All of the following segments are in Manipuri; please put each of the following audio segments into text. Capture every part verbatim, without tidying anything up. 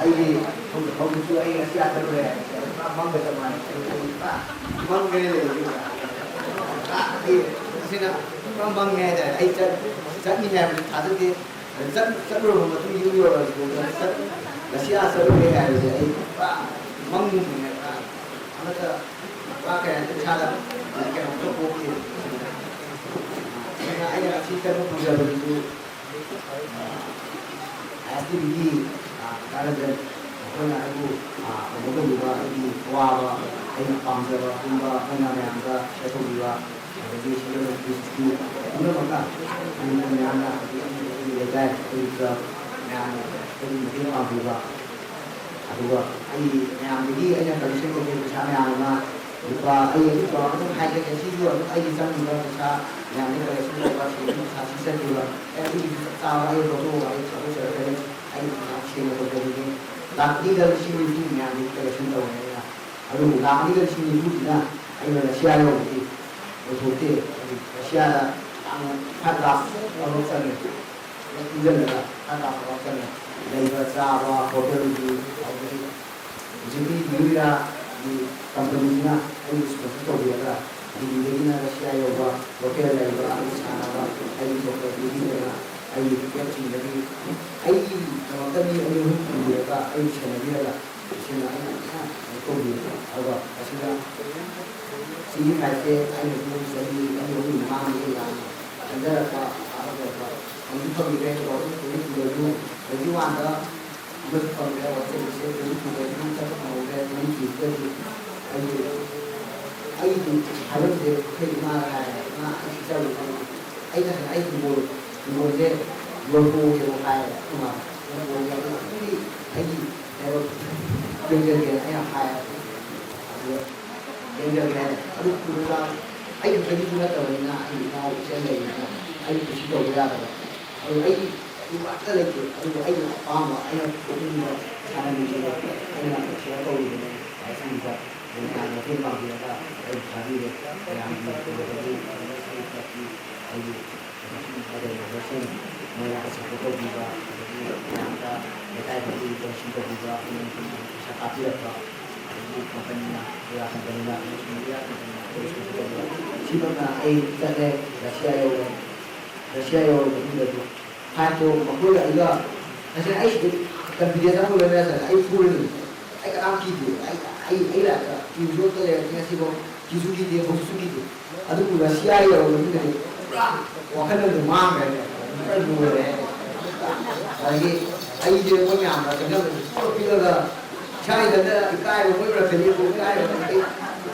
ꯑꯩꯒꯤ ꯍꯧꯖꯤꯛꯁꯨ ꯑꯩ ꯉꯁꯤ ꯑꯥ ꯆꯠꯂꯨꯔꯦ꯫ ꯄꯨꯔꯥ ꯃꯪꯒ ꯆꯞ ꯃꯥꯟꯅꯩ꯫ ꯑꯩ ꯄꯨꯔꯥ ꯃꯪꯗꯅ ꯂꯩꯔꯤꯁꯦ꯫ ꯑꯩ ꯑꯁꯤꯅ ꯄꯨꯔꯥ ꯃꯪꯉꯦ ꯍꯥꯏꯇꯥꯔꯦ꯫ ꯑꯩ ꯆꯠ-, ꯆꯠꯅꯤ ꯍꯥꯏꯕꯁꯨ ꯊꯥꯖꯗꯦ꯫ ꯑꯗ ꯆꯠ-, ꯆꯠꯂꯨꯔꯕ ꯃꯇꯨꯡ ꯌꯨꯝ ꯌꯧꯔꯛꯑꯁꯤꯐꯥꯎꯗ ꯆꯠ-, ꯉꯁꯤ ꯑꯥ ꯆꯠꯂꯨꯔꯦ ꯍꯥꯏꯕꯁꯦ ꯑꯩ ꯄꯨꯔꯥ ꯃꯪꯒꯨꯝꯕꯅꯦ꯫ ꯄꯨꯔꯥ ꯑꯃꯠꯇ ꯄꯨꯔꯥ ꯀꯩ ꯍꯥꯏꯅꯤ, ꯏꯁꯥꯗ ꯀꯩꯅꯣꯝꯇ ꯄꯣꯛꯇꯦ꯫ ꯑꯗꯨꯅ ꯑꯩꯅ ꯉꯁꯤ ꯆꯠꯄ ꯐꯪꯖꯕꯗꯨꯁꯨ ꯑꯥꯏ ꯑꯦꯁ ꯇꯤ ꯚꯤꯒꯤ, ꯑꯥ, ꯀꯀꯥ ꯔꯟꯖꯟ, ꯃꯈꯣꯏꯅ ꯑꯩꯕꯨ, ꯑꯥ, ꯀꯩꯅꯣ ꯇꯧꯕꯤꯕ, ꯑꯩꯒꯤ ꯑꯋꯥꯕ, ꯑꯩꯅ ꯄꯥꯝꯖꯕ ꯑꯗꯨꯝꯕ ꯑꯩꯅ ꯃꯌꯥꯝꯗ ꯁꯤꯌꯔ ꯇꯧꯕꯤꯕ, ꯑꯗꯒꯤ ꯁꯤꯒꯤ ꯄꯨꯝꯅꯃꯛꯅ ꯃꯌꯥꯝꯅ ꯍꯧꯖꯤꯛ ꯑꯩꯒꯤ ꯂꯩꯀꯥꯏ, ꯑꯩꯒꯤ ꯀ꯭ꯂꯕ ꯃꯌꯥꯝꯅ ꯑꯩꯒꯤ ꯃꯇꯦꯡ ꯄꯥꯡꯕꯤꯕ, ꯑꯗꯨꯒ ꯑꯩ ꯃꯌꯥꯝꯗꯒꯤ ꯑꯩꯅ ꯀꯂꯦꯛꯁꯟ ꯇꯧꯖꯩ ꯄꯩꯁꯥ ꯃꯌꯥꯝ ꯑꯃ, ꯂꯨꯄꯥ, ꯑꯩ ꯑꯗꯨꯝ ꯆꯥꯎꯔꯥꯛꯅ ꯑꯗꯨꯝ ꯍꯥꯏꯖꯒꯦ, ꯁꯤꯁꯨ ꯑꯗꯨꯝ ꯑꯩꯒꯤ ꯆꯪꯈꯤꯕ ꯄꯩꯁꯥ ꯃꯌꯥꯝꯗꯒꯤ ꯀꯂꯦꯛꯁꯟ ꯇꯧꯕ, ꯁꯤꯒꯤ ꯄꯩꯁꯥ ꯁꯤ ꯆꯠꯈꯤꯕ, ꯑꯦ, ꯑꯗꯨꯒꯤꯁꯨ ꯆꯞ ꯆꯥꯕ ꯑꯩ ꯂꯧꯊꯣꯛꯑꯒ ꯑꯩ ꯊꯥꯗꯣꯛꯆꯔꯛꯀꯅꯤ꯫ ꯑꯩ ꯄꯩꯁꯥ ꯁꯦꯡꯅ ꯇꯧꯖꯒꯦ꯫ ꯂꯥꯛ ꯑꯅꯤꯒ ꯂꯤꯁꯤꯡ ꯅꯤꯐꯨ ꯃꯌꯥꯝꯗꯒꯤ ꯀꯂꯦꯛꯁꯟ ꯇꯧꯔꯦ ꯑꯩꯅ꯫ ꯑꯗꯨꯕꯨ ꯂꯥꯛ ꯑꯅꯤꯒ ꯂꯤꯁꯤꯡ ꯅꯤꯐꯨꯁꯤꯅ ꯑꯩꯅ ꯔꯁꯤꯌꯥ ꯌꯧꯕꯗꯤ ꯑꯣꯏꯊꯣꯛꯇꯦ꯫ ꯍꯥꯏꯗꯤ ꯔꯁꯤꯌꯥꯗ ꯇꯥꯡꯅ ꯐꯥꯏꯚ ꯂꯥꯈ ꯑꯃ ꯆꯪꯉꯦ꯫ ꯄꯨꯟꯁꯤꯜꯂꯒ ꯐꯥꯏꯚ ꯂꯥꯈ ꯑꯃ ꯆꯪꯉꯦ꯫ ꯂꯩꯕ ꯆꯥꯕ, ꯍꯣꯇꯦꯜꯒꯤ, ꯑꯗꯒꯤ ꯍꯧꯖꯤꯛꯀꯤ ꯅ꯭ꯌꯨ ꯏꯔꯥꯒꯤ ꯀꯝꯄꯅꯤꯁꯤꯅ ꯑꯩꯕꯨ ꯁ꯭ꯄꯣꯟꯁꯔ ꯇꯧꯕꯤꯔꯒ ꯗꯤꯜꯂꯤꯗꯒꯤꯅ ꯔꯁꯤꯌꯥ ꯌꯧꯕ ꯍꯣꯇꯦꯜ ꯂꯩꯕ, ꯑꯩꯒꯤ ꯁꯥꯟꯅꯕ, ꯑꯩꯒꯤ ꯆꯣꯀ꯭ꯂꯦꯠ ꯄꯤꯕꯤꯗꯅ ꯑꯩꯒꯤ ꯀꯦꯞꯁꯤꯡꯗꯒꯤ ꯑꯩꯒꯤꯗꯃꯛꯇ ꯃꯤ ꯑꯅꯤ ꯑꯍꯨꯝ ꯊꯝꯕꯤꯔꯒ ꯑꯩꯕꯨ ꯁꯦꯟꯅꯕꯤꯔꯒ ꯏꯆꯦꯅ ꯑꯩꯅ ꯌꯥꯝ ꯀꯩꯅꯣ ꯇꯧꯕꯤꯌꯦ꯫ ꯑꯗꯨꯒ ꯑꯁꯤꯗ ꯁꯤꯒꯤ ꯐ꯭ꯂꯥꯏꯠꯁꯦ ꯑꯩꯅꯁꯨ ꯆꯍꯤ ꯑꯅꯤ ꯑꯍꯨꯝꯒꯤ ꯃꯃꯥꯡꯗꯒꯤ ꯌꯥꯝꯅ ꯈꯟꯖꯔꯛꯄ, ꯊꯥꯒꯠꯆꯔꯛꯄ ꯐꯪꯁꯨ ꯐꯪꯈꯤꯗ꯭ꯔꯦ꯫ ꯇꯨ ꯊꯥꯎꯖꯟ ꯇ꯭ꯋꯦꯟꯇꯤ ꯇꯨꯗꯁꯨ, ꯇ꯭ꯋꯦꯟꯇꯤ ꯋꯥꯟꯗ ꯑꯃꯁꯨ ꯐꯪꯗ꯭ꯔꯦ꯫ ꯋꯥꯔꯜ ꯆꯦꯝꯄꯤꯌꯟꯁꯤꯞ ꯇ꯭ꯋꯦꯟꯇꯤ ꯇꯨꯗꯁꯨ ꯆꯠꯄ ꯐꯪꯍꯧꯗ꯭ꯔꯦ꯫ ꯇ꯭ꯋꯦꯟꯇꯤ ꯊ꯭ꯔꯤꯗꯁꯨ ꯑꯩꯁꯨ ꯑꯩꯒꯤ ꯍꯥꯏꯐꯝꯁꯦ ꯑꯩꯈꯣꯏ ꯏꯃꯥꯗ ꯍꯥꯏꯔꯦ, "ꯏꯃꯥ, ꯑꯩ ꯁꯤ ꯆꯠꯂꯨꯔꯦ꯫ ꯑꯩꯅ ꯍꯥꯏ-, ꯑꯩ ꯐꯨꯠꯕꯣꯜ, ꯐꯨꯠꯕꯣꯜꯁꯦ ꯌꯣꯟꯊꯣꯛꯑꯒꯦꯕ" ꯍꯥꯏꯔꯦ ꯑꯩꯈꯣꯏ ꯃꯥꯗ꯫ ꯌꯣꯟꯊꯣꯛꯑꯒꯦ, ꯑꯗꯨ ꯑꯗꯨꯗꯤ ꯑꯩꯒꯤ ꯀꯩꯅꯣ ꯌꯦꯡꯖꯒꯦꯅ ꯑꯩꯅ ꯍꯥꯏꯔꯦ꯫ ꯑꯗꯨꯗ ꯌꯦꯡꯖꯒꯦ ꯍꯥꯏꯔꯦ꯫ ꯑꯗꯨ ꯐꯨꯠꯕꯣꯜ ꯑꯩ ꯈꯛꯇꯒꯤꯁꯨ ꯅꯠꯇꯕꯅꯤꯅ ꯑꯩ ꯏꯅꯥꯎ ꯏꯆꯟ ꯂꯩꯕꯅꯤꯅ ꯑꯩ ꯀꯨꯁꯤ ꯇꯧꯕ ꯌꯥꯗꯕ꯫ ꯑꯗꯨ ꯑꯩ ꯑꯗꯨ ꯑꯝꯇ ꯂꯩꯇꯦ꯫ ꯑꯗꯨꯕꯨ ꯑꯩꯒꯤ ꯑꯄꯥꯝꯕ, ꯑꯩꯅ ꯄꯨꯊꯣꯛꯅꯤꯡꯕ ꯁꯥꯟꯅꯅꯤꯡꯕꯗꯣ ꯑꯩꯅ ꯁꯤꯌꯔ ꯇꯧꯔꯤꯕꯅꯦ ꯁꯤꯒꯤꯗ꯫ ꯃꯌꯥꯝꯅ ꯃꯇꯦꯡ ꯄꯥꯡꯕꯤꯔꯒ ꯑꯩ ꯊꯥꯕꯤꯔꯦ꯫ ꯃꯌꯥꯝꯒꯤ ꯀꯩꯅꯣꯗꯒꯤ ꯑꯩꯒꯤ ꯀꯩꯗꯧꯕꯁꯤꯡ ꯃꯌꯥꯝꯅ ꯁꯞꯄꯣꯔꯠ ꯇꯧꯕꯤꯕ, ꯑꯗꯒꯤ ꯃꯌꯥꯝꯗ ꯂꯩꯀꯥꯏꯗꯒꯤ ꯗꯣꯅꯦꯁꯟ ꯇꯧꯕꯤꯕ, ꯄꯩꯁꯥ ꯀꯥꯞꯄꯤꯔꯛꯄ, ꯑꯗꯒꯤ ꯀꯝꯄꯅꯤꯅ, ꯏꯔꯥ ꯀꯝꯄꯅꯤꯅ ꯑꯃꯁꯨꯡ ꯏꯔꯥ ꯀꯝꯄꯅꯤꯅ ꯑꯩꯈꯣꯏ ꯁꯞꯄꯣꯔꯠ ꯇꯧꯕꯤꯕ, ꯁꯤꯃꯛꯅ ꯑꯩ ꯆꯠꯂꯦ꯫ ꯔꯁꯤꯌꯥ ꯌꯧꯔꯦ꯫ ꯔꯁꯤꯌꯥ ꯌꯧꯔꯕ ꯃꯇꯨꯡꯗꯁꯨ ꯐꯥꯏꯠꯇꯣ ꯃꯈꯣꯏꯒ ꯑꯩꯒ, ꯉꯁꯥꯏ ꯑꯩ ꯁꯤꯗ ꯀꯟꯐꯤꯗꯦꯟꯁ ꯑꯃ ꯂꯣꯏꯅꯔ ꯆꯠꯂꯦ꯫ ꯑꯩ ꯐꯨꯔꯅꯤ, ꯑꯩ ꯀꯅꯥꯝ ꯀꯤꯗꯦ꯫ ꯑꯩ ꯑꯩ ꯑꯩ ꯂꯥꯏꯐꯇ ꯀꯤꯕꯁꯨ ꯑꯝꯇ ꯂꯩꯔꯛꯇꯦ ꯉꯁꯤꯐꯥꯎ꯫ ꯀꯤꯁꯨ ꯀꯤꯗꯦ, ꯍꯧꯖꯤꯛꯁꯨ ꯀꯤꯗꯦ꯫ ꯑꯗꯨꯕꯨ ꯔꯁꯤꯌꯥ ꯌꯧꯔꯕ ꯃꯇꯨꯡꯗꯗꯤ ꯄꯨꯔꯥ ꯋꯥꯈꯜ ꯑꯃꯗ ꯃꯥꯡꯈ꯭ꯔꯦ꯫ ꯄꯨꯔꯥ ꯂꯣꯏꯔꯦ꯫ ꯑꯗꯒꯤ ꯑꯩꯁꯦ ꯃꯣꯏ ꯃꯌꯥꯝꯅ ꯆꯪꯁꯤꯟꯕꯁꯦ ꯄꯨꯔ ꯄꯤꯛꯑꯒ ꯏꯁꯥ ꯏꯊꯟꯇ ꯏꯀꯥꯏꯕ, ꯃꯣꯏ ꯃꯔꯛꯇꯗꯤ ꯑꯩ ꯏꯀꯥꯏꯕ꯫ ꯑꯩ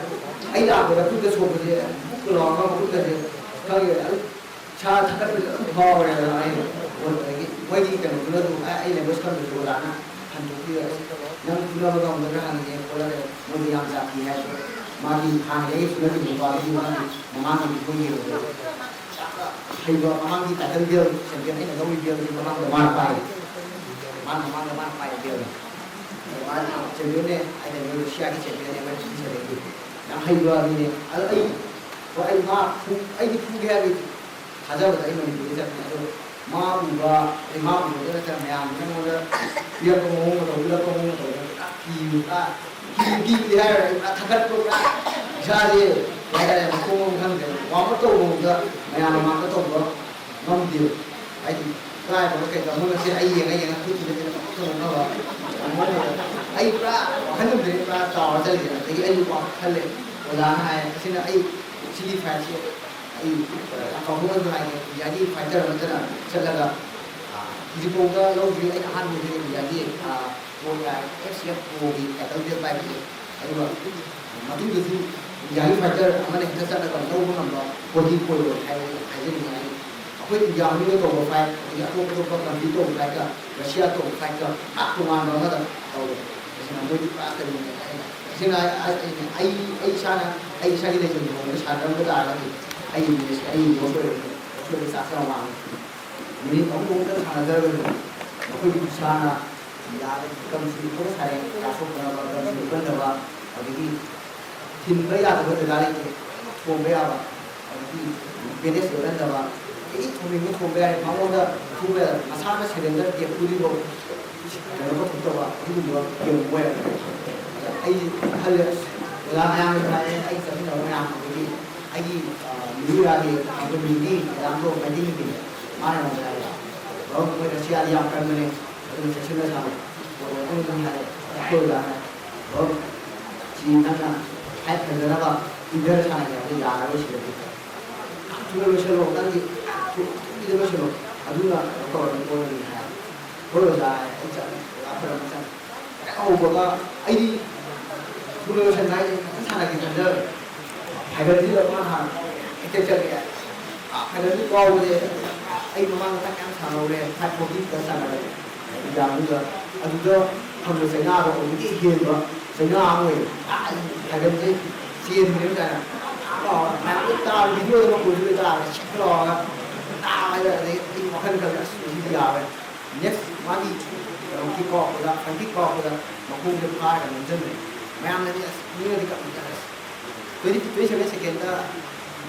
ꯑꯩ ꯂꯥꯛꯄꯗ ꯈꯨꯠꯇ ꯁꯣꯛꯄꯁꯦ ꯕꯨꯛ ꯂꯥꯎꯔꯒ ꯃꯈꯨꯠꯀꯁꯦ ꯈꯪꯗꯦ꯫ ꯑꯗꯨ ꯏꯁꯥ ꯊꯥꯒꯠꯄꯁꯦ ꯑꯗꯨꯝ ꯐꯥꯎꯔꯦ꯫ ꯑꯗꯨꯃꯥꯏꯅ ꯑꯗꯒꯤ ꯃꯣꯏꯒꯤ ꯀꯩꯅꯣꯗꯨꯅ ꯑꯗꯨꯝ ꯑꯩ ꯑꯩ ꯂꯦꯡꯒ꯭ꯋꯦꯖ ꯈꯪꯗ꯭ꯔꯁꯨ ꯑꯣꯖꯥꯅ ꯍꯟꯗꯣꯛꯄꯤꯔꯒ, "ꯅꯪ ꯐꯨꯅꯕ ꯉꯝꯒꯗ꯭ꯔꯥ ꯍꯪꯉꯦ ꯈꯣꯠꯂꯒ ꯃꯣꯏꯗꯤ ꯌꯥꯝ ꯖꯥꯇꯤ ꯍꯥꯏꯕ ꯃꯥꯒꯤ ꯍꯥꯟꯅꯗꯒꯤ ꯐꯨꯅꯈꯤꯕ ꯅꯨꯄꯥꯗꯨꯒꯤ ꯃꯥꯒꯤ ꯃꯃꯥꯡꯒꯤ ꯃꯤꯈꯣꯏ ꯌꯦꯡꯕꯗ ꯌꯥꯝꯅ ꯍꯩꯕ, ꯃꯃꯥꯡꯒꯤ ꯇꯥꯏꯇꯜ ꯕꯦꯜ ꯆꯦꯝꯄꯤꯌꯟ ꯑꯩꯅ ꯂꯧꯔꯤ ꯕꯦꯜꯗꯨꯒꯤ ꯃꯃꯥꯡꯗ ꯃꯥꯅ ꯄꯥꯏꯔꯤ꯫ ꯃꯥꯅ ꯃꯃꯥꯡꯗ ꯃꯥꯅ ꯄꯥꯏꯔꯤ ꯕꯦꯜꯗꯣ꯫ ꯑꯗꯣ ꯃꯥꯅ ꯆꯦꯝꯄꯤꯌꯟꯅꯦ ꯍꯥꯏꯗꯤ ꯃꯣꯏ ꯔꯨꯁꯤꯌꯥꯒꯤ ꯆꯦꯝꯄꯤꯌꯟꯅꯦ ꯃꯣꯏ ꯄꯨꯟꯁꯤꯗꯒꯤ ꯌꯥꯝ ꯍꯩꯕ ꯃꯤꯅꯦ꯫ ꯑꯗꯣ ꯑꯩ ꯍꯣꯏ ꯑꯩ ꯃꯥ ꯐꯨ ꯑꯩꯗꯤ ꯐꯨꯒꯦ ꯍꯥꯏꯕꯒꯤ ꯊꯥꯖꯕꯗ ꯑꯩ ꯃꯅꯤꯄꯨꯔꯗ ꯆꯠꯄꯅꯦ꯫ ꯑꯗꯣ ꯃꯥ ꯎꯕ, ꯑꯩ ꯃꯥ ꯎꯕꯗ ꯅꯠꯇꯅ ꯃꯌꯥꯝꯗꯨꯅ ꯑꯩꯉꯣꯟꯗ ꯄꯤꯔꯛꯄ ꯃꯑꯣꯡ ꯃꯇꯧ, ꯎꯠꯂꯛꯄ ꯃꯑꯣꯡ ꯃꯇꯧꯗ ꯄꯨꯔꯥ ꯀꯤꯕ, ꯄꯨꯔꯥ ꯀꯤꯕ, ꯀꯤꯕꯗꯤ ꯍꯥꯏꯔꯣꯏ, ꯑꯩ ꯄꯨꯔꯥ ꯊꯥꯒꯠꯄ, ꯄꯨꯔꯥ ꯏꯁꯥꯁꯦ ꯀꯩ ꯍꯥꯏꯇꯥꯔꯦ, ꯃꯊꯣꯡ ꯃꯔꯝ ꯈꯪꯗ꯭ꯔꯦ꯫ ꯋꯥꯔꯝ ꯑꯞ ꯇꯧꯕ ꯃꯑꯣꯡꯗ ꯃꯌꯥꯝ ꯃꯃꯥꯡꯗ ꯇꯧꯕ ꯉꯝꯗꯦꯕ꯫ ꯍꯥꯏꯗꯤ ꯏꯀꯥꯏꯕꯒ ꯀꯩꯒ ꯃꯣꯏ ꯃꯁꯦꯟ ꯑꯩ ꯌꯦꯡꯉ ꯌꯦꯡꯉ ꯈꯨꯠ ꯊꯤꯜꯂ ꯊꯤꯜꯂ ꯄꯪꯅꯣꯛꯇ ꯅꯣꯛꯅꯕ꯫ ꯑꯗꯨꯃꯥꯏꯅ ꯇꯧꯗꯅ ꯑꯩ ꯄꯨꯔꯥ ꯋꯥꯈꯜ ꯑꯃꯗꯅꯤ ꯄꯨꯔꯥ ꯆꯥꯎꯔ ꯆꯠꯂꯤꯁꯦ꯫ ꯑꯗꯒꯤ ꯑꯩꯁꯨ ꯋꯥꯈꯜ ꯈꯜꯂꯦ, ꯑꯣꯖꯥꯅ ꯍꯥꯏ, "ꯑꯁꯤꯅ ꯑꯩ ꯁꯤꯒꯤ ꯐꯥꯏꯠꯁꯦ ꯑꯩ ꯌꯥꯝ ꯆꯥꯎꯊꯣꯛꯅꯁꯨ ꯍꯥꯏꯒꯦ, ꯏꯟꯗꯤꯌꯥꯒꯤ ꯐꯥꯏꯇꯔ ꯑꯃꯠꯇꯅ ꯆꯠꯂꯒ, ꯑ, ꯍꯧꯖꯤꯛꯐꯥꯎꯗ ꯂꯧꯗ꯭ꯔꯤ꯫ ꯑꯩꯅ ꯑꯍꯥꯟꯕ ꯑꯣꯏꯗꯣꯏꯅꯦ ꯏꯟꯗꯤꯌꯥꯒꯤ, ꯑ, ꯄ꯭ꯔꯣ ꯇꯥꯏ, ꯑꯦꯐ ꯁꯤ ꯑꯦꯐ ꯄ꯭ꯔꯣꯒꯤ ꯇꯥꯏꯇꯜ ꯕꯦꯜ ꯄꯥꯏꯕꯁꯦ꯫ ꯑꯗꯨꯒ ꯃꯇꯨꯡꯗꯁꯨ ꯏꯟꯗꯤꯌꯥꯒꯤ ꯐꯥꯏꯇꯔ ꯑꯃꯅ ꯍꯦꯛꯇ ꯆꯠꯂꯒ ꯂꯧꯕ ꯉꯝꯕ ꯄꯣꯠꯇꯤ ꯑꯣꯏꯔꯣꯏ ꯍꯥꯏꯕ ꯑꯩ ꯍꯥꯏꯖꯅꯤꯡꯉꯤ꯫ ꯍꯥꯏꯗꯤ ꯑꯩꯈꯣꯏ ꯏꯟꯗꯤꯌꯥ ꯃꯅꯨꯡꯗ ꯇꯧꯕ ꯐꯥꯏꯠ, ꯑꯗꯒꯤ ꯑꯇꯣꯞ ꯑꯇꯣꯞꯄ ꯀꯟꯇ꯭ꯔꯤ ꯇꯧꯕ ꯐꯥꯏꯠꯀ, ꯔꯁꯤꯌꯥ ꯇꯧꯕ ꯐꯥꯏꯠꯀ ꯄꯨꯔꯥ ꯇꯣꯉꯥꯟꯕ ꯑꯃꯗ ꯇꯧꯔꯦ꯫ ꯑꯁꯤꯅ ꯃꯣꯏꯗꯤ ꯄꯨꯔꯥ ꯀꯩꯅꯣꯅꯦ꯫ ꯑꯩꯅ, ꯑꯁꯤꯅ ꯑꯩ, ꯑꯩ, ꯑꯩ, ꯑꯩ ꯏꯁꯥꯅ, ꯑꯩ ꯏꯁꯥꯒꯤ ꯂꯩꯖꯕ ꯃꯑꯣꯡꯗ ꯁꯥꯟꯅꯔꯝꯕ ꯇꯥꯔꯒꯗꯤ ꯑꯩꯒꯤ ꯃꯦꯠꯁ, ꯑꯩꯒꯤ ꯂꯣꯁ ꯑꯣꯏꯔꯣꯏ, ꯂꯣꯁ ꯑꯣꯏꯕꯒꯤ ꯆꯥꯟꯁ ꯌꯥꯝ ꯋꯥꯡꯉꯤ꯫ ꯃꯤꯅꯤꯠ ꯑꯍꯨꯝ ꯑꯍꯨꯝꯗ ꯁꯥꯟꯅꯖꯔꯒꯁꯨ ꯃꯈꯣꯏꯒꯤ ꯈꯨꯠꯁꯥꯅ ꯌꯥꯔꯦ, ꯀꯝꯁꯨ ꯏꯀꯣꯟ ꯁꯥꯔꯦ, ꯆꯥꯊꯣꯛꯇꯅꯕ, ꯀꯝꯁꯨ ꯏꯀꯟꯗꯕ, ꯑꯗꯒꯤ ꯊꯤꯟꯕ ꯌꯥꯗꯕ ꯖꯒꯥ ꯂꯩꯇꯦ, ꯂꯣꯏꯅꯃꯛ ꯊꯣꯝꯕ ꯌꯥꯕ꯫ ꯑꯗꯒꯤ ꯕꯦꯟꯗꯦꯖ ꯂꯣꯏꯍꯟꯗꯕ, ꯑꯦꯅꯤ ꯊꯣꯝꯅꯤꯡꯕ ꯊꯣꯝꯕ ꯌꯥꯏ, ꯃꯉꯣꯟꯗ ꯐꯨꯕ ꯌꯥꯗꯕ, ꯃꯁꯥꯅ ꯁꯦꯔꯦꯟꯗꯔ ꯇꯦꯞ ꯄꯨꯗ꯭ꯔꯤꯐꯥꯎ ꯀꯩꯅꯣ ꯇꯧꯊꯣꯛꯇꯕ, ꯑꯗꯨꯒꯨꯝꯕ ꯒꯦꯝ ꯑꯃ ꯑꯣꯏꯔꯝꯃꯦ꯫ ꯑꯗ ꯑꯩ ꯈꯜꯂꯦ, ꯑꯁ, ꯑꯣꯖꯥ ꯃꯌꯥꯝ ꯍꯥꯏꯔꯦ, ꯑꯩ ꯆꯠꯃꯤꯟꯅꯕ ꯃꯌꯥꯝ, ꯑꯗꯒꯤ ꯑꯩꯒꯤ, ꯑ, ꯃꯤꯑꯣꯏꯔꯥꯒꯤ ꯀꯝꯄꯅꯤꯒꯤ ꯑꯦꯛꯖꯥꯝꯗꯣ ꯃꯩꯇꯩꯒꯤꯅꯦ, ꯃꯥꯅ ꯑꯩꯉꯣꯟꯗ ꯍꯥꯏꯕ, "ꯕ꯭ꯔꯣ, ꯃꯣꯏ ꯔꯁꯤꯌꯥꯗꯤ ꯌꯥꯝ ꯀꯟꯕꯅꯦ, ꯑꯗꯨꯅ ꯆꯦꯛꯁꯤꯟꯅ ꯁꯥꯟꯅꯧ꯫" ꯑꯗꯨꯅ ꯑꯩꯅ ꯑꯗꯨꯝ ꯍꯥꯏꯔꯦ, ꯑꯩꯈꯣꯏ ꯑꯣꯖꯥꯅ, "ꯕ꯭ꯔꯣ, ꯁꯤ ꯅꯪꯅ ꯍꯥꯏ ꯐꯖꯅꯕ ꯏꯟꯖꯔ ꯁꯥꯟꯅꯒꯦ ꯍꯥꯏꯕꯗꯤ ꯌꯥꯔꯔꯣꯏ ꯁꯤꯗꯗꯤ꯫ ꯌꯥꯝ ꯊꯨꯅ ꯂꯣꯏꯁꯤꯜꯂꯣ, ꯅꯪꯒꯤ ꯊꯨ-, ꯊꯨꯕꯤꯗ ꯂꯣꯏꯁꯤꯜꯂꯣ, ꯑꯗꯨꯅ ꯀꯩꯅꯣ ꯇꯧꯔꯅꯤ ꯈꯣꯠꯂꯅꯤ" ꯍꯥꯏ꯫ "ꯍꯣꯏ ꯑꯣꯖꯥ" ꯍꯥꯏ꯫ ꯑꯩ ꯆꯠꯂꯦ, ꯑꯣꯖꯥ ꯈꯔ ꯑꯃ ꯆꯪꯉꯦ꯫ ꯍꯦꯛ ꯍꯧꯕꯒ ꯑꯩꯗꯤ ꯊꯨꯅ ꯂꯣꯏꯁꯤꯟꯕ ꯍꯥꯏꯁꯦ ꯐꯖꯅ ꯁꯥꯟꯅꯒꯦ ꯈꯟꯖꯕꯅꯦ꯫ ꯐꯥꯏꯅꯦꯜꯁꯤꯗ ꯃꯥꯅ ꯍꯥꯟꯅ ꯍꯦꯛꯇ ꯆꯠꯂꯦ꯫ ꯑꯥ, ꯐꯥꯏꯅꯦꯜꯁꯤ ꯀꯥꯎꯕꯁꯦ ꯑꯩ ꯃꯃꯥꯡꯗ ꯇꯛ ꯌꯥꯝ ꯁꯥꯟꯅꯍꯧꯔꯦ, ꯐꯥꯏꯚ ꯐꯣꯔꯇꯤ ꯈꯛꯇ ꯁꯥꯟꯅꯔꯦ꯫ ꯑꯦꯛꯖꯥꯝꯗꯨꯗ ꯑꯗꯨꯗ ꯐꯪꯕ ꯆꯩꯅꯥꯗꯣ ꯑꯗꯨꯗꯒꯤ ꯍꯦꯟꯕ ꯆꯩꯅꯥ ꯑꯃ ꯑꯣꯏꯌꯦ꯫ ꯑꯥ, ꯑꯩ ꯐꯥꯏꯅꯦꯜꯁꯦ ꯆꯦꯟꯕꯅꯦꯕ ꯀꯥꯏꯅ꯫ ꯑꯥ, ꯃꯌꯥꯝ ꯂꯣꯏ ꯇꯥꯔꯦ, ꯚꯤꯗꯤꯑꯣꯗ ꯃꯈꯣꯟꯁꯨ ꯂꯣꯏ ꯇꯥꯔꯦ, ꯁꯤꯛ ꯂꯥꯎꯔꯒ ꯇꯥꯕ ꯍꯥꯏꯗ꯫ ꯑꯗꯩ ꯑꯩ ꯋꯥꯈꯜ ꯈꯜꯂꯦ, "ꯑꯁ, ꯃꯁꯤꯗꯤ ꯌꯥꯔꯣꯏ"꯫ ꯅꯦꯛꯁ ꯃꯥꯒꯤ ꯀꯩꯅꯣꯒꯤ ꯀꯥꯎꯔꯛꯄꯗ, ꯐ꯭ꯔꯟꯀꯤ ꯀꯥꯎꯔꯛꯄꯗ ꯃꯈꯣꯡꯁꯦ ꯐꯥꯔꯒ ꯅꯝꯁꯤꯟꯕꯅꯦ꯫ ꯃꯌꯥꯝꯅꯗꯤ, "ꯑꯁ, ꯃꯤꯅꯗꯤ ꯀꯞꯅꯤꯡꯉꯦ, ꯑꯁ, ꯇ꯭ꯋꯦꯟꯇꯤ, ꯇ꯭ꯋꯦꯟꯇꯤ ꯁꯚꯦꯟ ꯁꯦꯀꯦꯟꯗ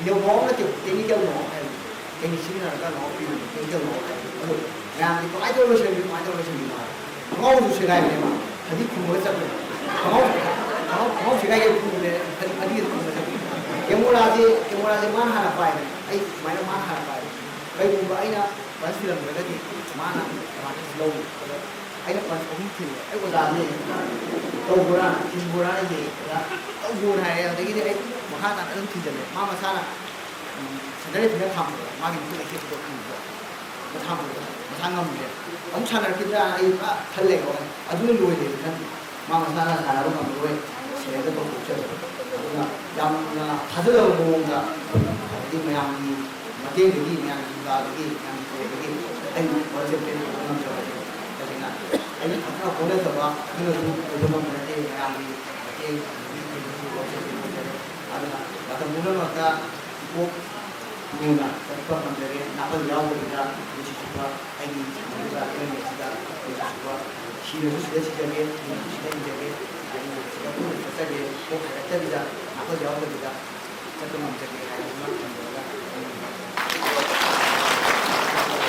ꯌꯧꯐꯥꯎ ꯅꯠꯇꯦ, ꯇꯦꯛꯅꯤꯀꯦꯜ ꯅꯣꯛ ꯑꯥꯎꯠ ꯍꯥꯏꯕꯅꯤ꯫ ꯇꯦꯛꯅꯤꯛ ꯁꯤꯖꯤꯟꯅꯔꯒ ꯅꯣꯛ ꯑꯥꯎꯠ ꯄꯤꯕꯅꯤ, ꯇꯦꯛꯅꯤꯀꯦꯜ ꯅꯣꯛ ꯑꯥꯎꯠ ꯍꯥꯏꯕꯅꯤ꯫" ꯑꯗꯣ ꯃꯌꯥꯝꯗꯤ, "ꯀꯃꯥꯏꯅ ꯇꯧꯔ ꯂꯣꯏꯁꯤꯟꯕꯤꯅꯣ, ꯀꯃꯥꯏꯅ ꯇꯧꯔ ꯂꯣꯏꯁꯤꯟꯕꯤꯅꯣ?" ꯍꯥꯏ꯫ ꯈꯪꯍꯧꯁꯨ ꯁꯦꯒꯥꯏꯕꯅꯦꯕ꯫ ꯐꯗꯤ ꯈꯨꯝꯃꯒ ꯆꯠꯄꯅꯦ꯫ ꯈꯪꯍꯧ-, ꯈꯪꯍꯧ-, ꯈꯪꯍꯧ ꯁꯦꯒꯥꯏꯒꯦ ꯈꯨꯝꯕꯅꯦ, ꯐꯗꯤ, ꯐꯗꯤꯒ ꯈꯨꯝꯃꯒ ꯆꯠꯄꯅꯦ꯫ ꯀꯦꯃꯣꯔꯥꯁꯦ, ꯀꯦꯃꯣꯔꯥꯁꯦ ꯃꯥꯅ ꯍꯥꯟꯅ ꯄꯥꯏꯕꯅꯦ꯫ ꯑꯩ ꯁꯨꯃꯥꯏꯅ ꯃꯥꯅ ꯍꯥꯟꯅ ꯄꯥꯏꯕꯅꯦ꯫ ꯀꯩꯒꯨꯝꯕ ꯑꯩꯅ ꯄꯟꯁ ꯊꯤꯜꯂꯝꯗ꯭ꯔꯒꯗꯤ ꯃꯥꯅ ꯑꯦꯗꯚꯥꯟꯇꯦꯖ ꯂꯧꯅꯤ꯫ ꯑꯗꯣ ꯑꯩꯅ ꯄꯟꯁ ꯑꯍꯨꯝ ꯊꯤꯜꯂꯦ꯫ ꯑꯩ ꯑꯣꯖꯥꯅꯦ꯫ "ꯇꯧꯕ꯭ꯔꯥ? ꯊꯤꯟꯕ꯭ꯔꯥ?" ꯍꯥꯏꯌꯦ꯫ ꯑꯣꯖꯥ, "ꯇꯧꯕ꯭ꯔꯥ?" ꯍꯥꯏꯔꯦ꯫ ꯑꯗꯒꯤꯗꯤ ꯑꯩ ꯃꯈꯥ ꯇꯥꯅ ꯑꯗꯨꯝ ꯊꯤꯟꯖꯜꯂꯦ꯫ ꯃꯥ ꯃꯁꯥꯅ, ꯎꯝ, ꯁꯦꯟꯇꯔ ꯐꯤꯜꯗ ꯊꯥꯡꯕꯗꯣ, ꯃꯥꯒꯤ ꯃꯈꯨꯠ ꯑꯅꯤ ꯊꯦꯛꯄꯗꯣ ꯎꯕꯗꯣ꯫ ꯃꯁꯥ ꯉꯝꯗ꯭ꯔꯦ꯫ ꯃꯁꯥ ꯉꯝꯗ꯭ꯔꯦ꯫ ꯑꯃꯨꯛ ꯁꯥꯟꯅꯔꯛꯈꯤꯗ꯭ꯔꯥ ꯑꯩ ꯄꯨꯔꯥ ꯈꯜꯂꯦꯀꯣ꯫ ꯑꯗꯨꯅ ꯂꯣꯏꯔꯦꯅ ꯈꯜꯂꯦ꯫ ꯃꯥ ꯃꯁꯥꯅ ꯁꯥꯟꯅꯕ ꯉꯝꯃꯔꯣꯏ, ꯁꯦꯔꯦꯟꯗꯔ ꯇꯧꯊꯣꯛꯆꯔꯦ꯫ ꯑꯗꯨꯅ ꯌꯥꯝꯅ ꯊꯥꯖꯗꯕ ꯃꯑꯣꯡꯗ, ꯍꯥꯏꯗꯤ ꯃꯌꯥꯝꯒꯤ ꯃꯇꯦꯡꯗꯒꯤ, ꯃꯌꯥꯝꯒꯤ ꯊꯧꯗꯥꯡꯗꯒꯤ, ꯃꯌꯥꯝꯒꯤ ꯊꯧꯗꯥꯡꯗꯒꯤ ꯑꯩ ꯋꯥꯔꯜ ꯆꯦꯝꯄꯤꯌꯟ ꯑꯣꯏꯕ ꯉꯝꯖꯕꯅꯤ꯫ ꯇꯁꯦꯡꯅ ꯑꯩꯅ ꯐꯖꯅ ꯍꯣꯠꯅꯖꯕ ꯑꯗꯨꯅꯁꯨ ꯑꯣꯏꯕ ꯉꯝꯕ ꯅꯠꯇꯦ, ꯃꯌꯥꯝꯒꯤ ꯃꯇꯦꯡ ꯑꯗꯒꯤ ꯀꯩꯅꯣꯁꯨ ꯋꯥꯔꯜ ꯆꯦꯝꯄꯤꯌꯟ ꯑꯣꯏꯖꯔꯦ꯫ ꯑꯗꯨꯅ ꯃꯇꯝ ꯄꯨꯝꯅꯃꯛꯇ ꯏꯀꯣꯛ ꯃꯣꯏꯅ ꯆꯠꯄ ꯉꯝꯖꯔꯦ, ꯅꯥꯀꯜ ꯌꯥꯎꯗꯕꯤꯗ ꯅꯨꯡꯁꯤꯠ ꯁꯤꯠꯄ ꯑꯩꯒꯤ ꯁꯥꯟꯅꯔꯤꯕ ꯍꯦꯜꯃꯦꯠꯁꯤꯗ ꯅꯨꯡꯁꯤꯠ ꯁꯤꯠꯄ, ꯁꯤꯔꯁꯨ ꯁꯤꯗ ꯁꯤꯖꯒꯦ, ꯍꯤꯡꯉꯁꯨ ꯁꯤꯗ ꯍꯤꯡꯖꯒꯦ, ꯑꯩꯅ ꯁꯤꯗ ꯄꯨꯟꯅ ꯆꯠꯆꯒꯦ꯫ ꯀꯣꯛ ꯍꯥꯏꯔꯛꯇꯕꯤꯗ, ꯃꯈꯣꯏ ꯌꯥꯎꯗꯕꯤꯗ ꯆꯠꯄ ꯉꯝꯖꯒꯦ ꯍꯥꯏꯕꯗꯨꯃ ꯊꯝꯖꯔꯒ ꯑꯩ